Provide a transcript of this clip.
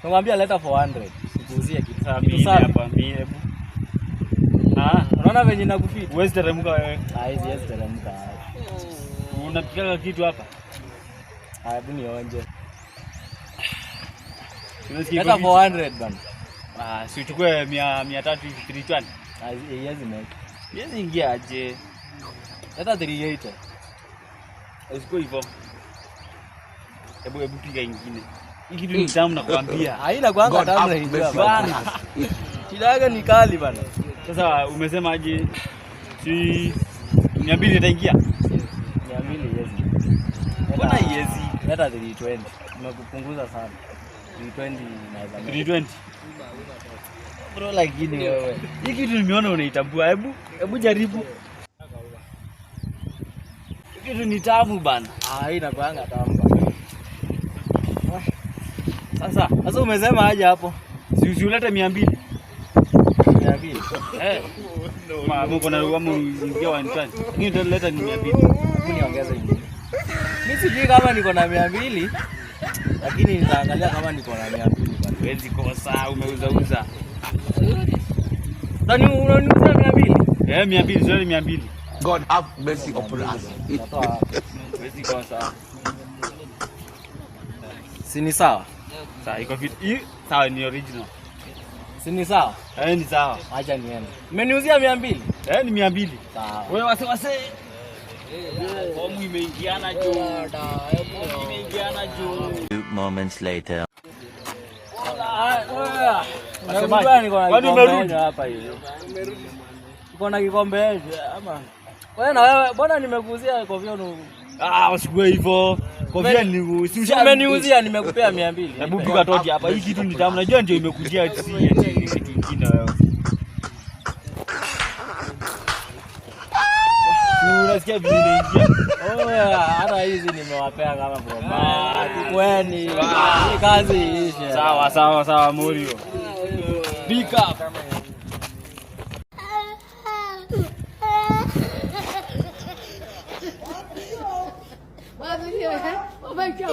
Nakwambia leta 400. Sikuuzie kitu. Sasa Kitu mimi safi. hapa mimi hebu. Ah, Unaona venye nakufit? huwezi teremka wewe. Ah, hizi hizi teremka. Unapikaga kitu hapa. Ah, hebu nionje. Unasikia Leta iko vipi? 400 bana. Ah, si uchukue 300 hivi 320. Ah, hizi make. Yezi ingia aje? Leta 380. Usikuwe hivyo. Hebu piga ingine. Hii kitu ni tamu nakwambia. Haina kwanza God tamu have naijua mercy bana. upon us. Shida yake ni kali bana. Sasa umesema aje? Si 200 itaingia? 200 yezi. Mbona yezi? Leta 320. Nimekupunguza sana. 320 naweza. 320. Bro, lakini wewe. Hii kitu nimeona unaitambua. Hebu jaribu. Hii kitu ni tamu bana. Ah, hii inakuanga tamu bana. Sasa Sasa umesema aje hapo? si usiulete 200. 200. Eh. Ma mko na wamu ingia 120. Lakini utaleta ni 200. Hebu niongeze ingine. Mimi sijui kama niko na 200 lakini nitaangalia kama niko na 200 bana. Huwezi kosa, umeuza uza. Sasa unaniuzia 200? Eh, 200, sio 200. God have mercy upon us. Natoa wapi? Huwezi kosa. Si ni sawa? Sawa, iko fit. Hii sawa ni original. Si ni sawa? Eh, ni sawa. Acha niende. Mmeniuzia 200? Eh, ni 200. Sawa. Wewe wase wase. Fomu imeingiana juu. Fomu imeingiana juu. Two moments later. Unagundua niko na Kwani kikombe umerudi? hapa hivi. Uko na kikombe ama? Wewe na wewe, mbona nimekuuzia kofia nu? Ah, usikue hivyo. Kofia ni si usha Umeniuzia, nimekupea 200. Hebu piga toti hapa. Hii kitu ni tamu. Najua ndio imekujia si eti kitu kingine wewe. Unasikia vile inaingia. Oh, hata hizi nimewapea kama bro. Kweni. Hii kazi iishe. Sawa sawa sawa Morio. Pick up. 我被叫。